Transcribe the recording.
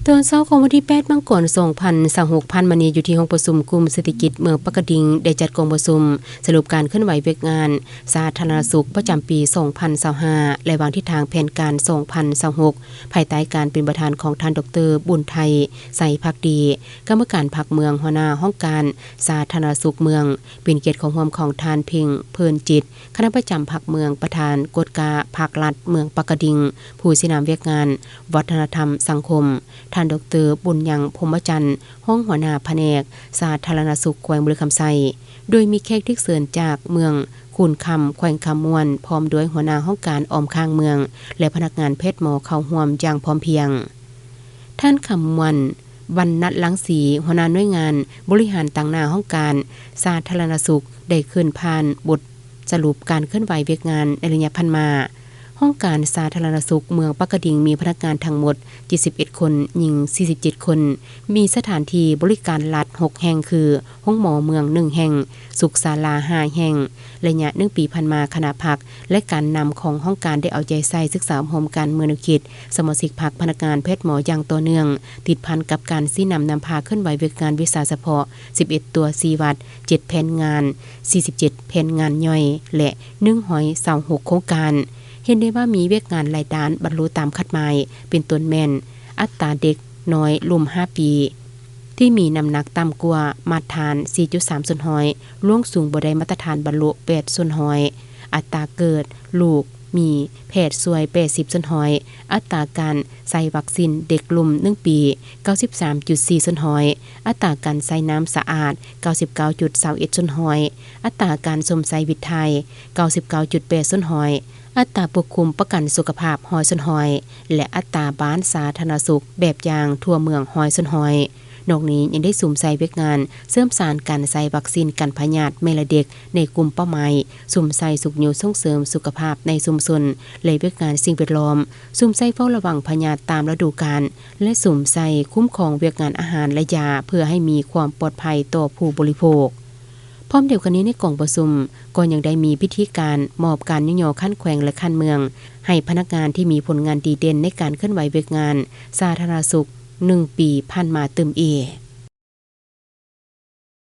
ຕອນເຊົ້າຂອງວັນທີແປດ ມັງກອນ ສອງພັນຊາວຫົກ ຜ່ານມານີ້ ຢູ່ທີ່ຫ້ອງປະຊຸມກຸ່ມເສດຖະກິດເມືອງປາກກະດິງ ໄດ້ຈັດກອງປະຊຸມສະຫຼຸບການເຄື່ອນໄຫວວຽກງານສາທາລະນະສຸກປະຈຳປີ ສອງພັນຊາວຫ້າ ແລະ ວາງທິດທາງແຜນການ ສອງພັນຊາວຫົກ ພາຍໃຕ້ການເປັນປະທານຂອງທ່ານ ດອກເຕີ ບຸນໄທ ໄຊພັກດີ ກຳມະການພັກເມືອງ, ຫົວໜ້າຫ້ອງການສາທາລະນະສຸກເມືອງ, ເປັນກຽດເຂົ້າຮ່ວມຂອງທ່ານ ເພັງ ເພີນຈິດ ຄະນະປະຈຳພັກເມືອງ, ປະທານກວດກາພັກລັດເມືອງປາກກະດິງ, ຜູ້ຊີ້ນຳວຽກງານວັດທະນະທຳສັງຄົມ, ທ່ານ ດອກເຕີ ບຸນຍັງ ພົມມະຈັນ ຮອງຫົວໜ້າພະແນກສາທາລະນະສຸກແຂວງບໍລິຄຳໄຊ, ໂດຍມີແຂກຖືກເຊີນຈາກເມືອງຄູນຄຳ ແຂວງຄຳມ່ວນ ພ້ອມດ້ວຍຫົວໜ້າຫ້ອງການອ້ອມຂ້າງເມືອງ ແລະ ພະນັກງານແພດໝໍເຂົ້າຮ່ວມຢ່າງພ້ອມພຽງ. ທ່ານ ຄຳມ່ວນ ວັນນະລັງສີ ຫົວໜ້າໜ່ວຍງານບໍລິຫານຕາງໜ້າຫ້ອງການສາທາລະນະສຸກ ໄດ້ຂຶ້ນຜ່ານບົດສະຫຼຸບການເຄື່ອນໄຫວວຽກງານໃນໄລຍະຜ່ານມາ. ຫ້ອງການສາທາລະນະສຸກເມືອງປາກກະດິງມີພະນັກງານທັງໝົດ ເຈັດສິບເອັດຄົນ, ຍິງ ສີ່ສິບເຈັດຄົນ, ມີສະຖານທີ່ບໍລິການລັດ ຫົກແຫ່ງ ຄື ໂຮງໝໍເມືອງ ໜຶ່ງແຫ່ງ, ສຸກສາລາ ຫ້າແຫ່ງ. ໄລຍະໜຶ່ງປີຜ່ານມາ, ຄະນະພັກ ແລະ ການນຳຂອງຫ້ອງການໄດ້ເອົາໃຈໃສ່ສຶກສາອົບຮົມການເມືອງແນວຄິດ, ສະມາຊິກພັກ, ພະນັກງານແພດໝໍຢ່າງຕໍ່ເນື່ອງ, ຕິດພັນກັບການຊີ້ນຳນຳພາເຄື່ອນໄຫວວຽກງານວິຊາສະເພາະ ສິບເອັດຕົວຊີ້ວັດ, ເຈັດແຜນງານ, ສີ່ສິບເຈັດແຜນງານຍ່ອຍ ແລະ ໜຶ່ງຮ້ອຍຊາວຫົກໂຄງການ. ເຫັນໄດ້ວ່າມີວຽກງານຫຼາຍດ້ານບັນລຸຕາມຄາດໝາຍ, ເປັນຕົ້ນແມ່ນ ອັດຕາເດັກນ້ອຍລຸ່ມຫ້າປີ ທີ່ມີນ້ຳໜັກຕ່ຳກວ່າມາດຖານ ສີ່ຈຸດສາມສ່ວນຮ້ອຍ, ລ່ວງສູງບໍ່ໄດ້ມາດຕະຖານບັນລຸ ແປດສ່ວນຮ້ອຍ, ອັດຕາເກີດລູກມີແພດຊ່ວຍ ແປດສິບສ່ວນຮ້ອຍ, ອັດຕາການໃຊ້ວັກຊີນເດັກລຸ່ມໜຶ່ງປີ ເກົ້າສິບສາມຈຸດສີ່ສ່ວນຮ້ອຍ, ອັດຕາການໃຊ້ນ້ຳສະອາດ ເກົ້າສິບເກົ້າຈຸດຊາວເອັດສ່ວນຮ້ອຍ, ອັດຕາການຊົມໃຊ້ວິດຖ່າຍ ເກົ້າສິບເກົ້າຈຸດແປດສ່ວນຮ້ອຍ, ອັດຕາປົກຄຸມປະກັນສຸຂະພາບ ຮ້ອຍສ່ວນຮ້ອຍ ແລະ ອັດຕາບ້ານສາທາລະນະສຸກແບບຢ່າງທົ່ວເມືອງ ຮ້ອຍສ່ວນຮ້ອຍ. ນອກນີ້ຍັງໄດ້ສຸມໃສ່ວຽກງານເສີມສານການໃຊ້ວັກຊີນກັນພະຍາດແມ່ ແລະ ເດັກໃນກຸ່ມເປົ້າໝາຍ, ສຸມໃສ່ຊຸກຍູ້ສົ່ງເສີມສຸຂະພາບໃນຊຸມຊົນ ແລະ ວຽກງານສິ່ງແວດລ້ອມ, ສຸມໃສ່ເຝົ້າລະວັງພະຍາດຕາມລະດູການ ແລະ ສຸມໃສ່ຄຸ້ມຄອງວຽກງານອາຫານ ແລະ ຢາ ເພື່ອໃຫ້ມີຄວາມປອດໄພຕໍ່ຜູ້ບໍລິໂພກ. ພ້ອມດຽວກັນນີ້, ໃນກອງປະຊຸມກໍຍັງໄດ້ມີພິທີການມອບການຍ້ອງຍໍຂັ້ນແຂວງ ແລະ ຂັ້ນເມືອງ ໃຫ້ພະນັກງານທີ່ມີຜົນງານດີເດັ່ນໃນການເຄື່ອນໄຫວວຽກງານສາທາລະນະສຸກໜຶ່ງປີຜ່ານມາຕື່ມອີກ.